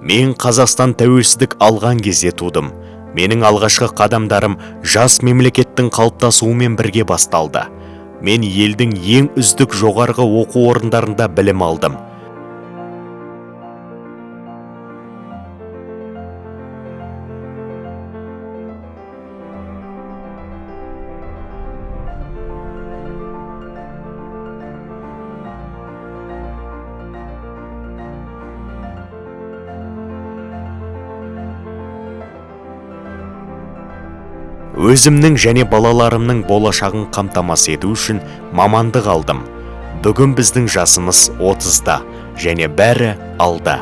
Мен Қазақстан тәуелсіздік алған кезде тудым. Менің алғашқы қадамдарым жас мемлекеттің қалыптасуымен бірге басталды. Мен елдің ең үздік жоғарғы оқу орындарында білім алдым. Өзімнің және балаларымның болашағын қамтамасыз ету үшін мамандық алдым. Бүгін біздің жасымыз 30-да және бәрі алда.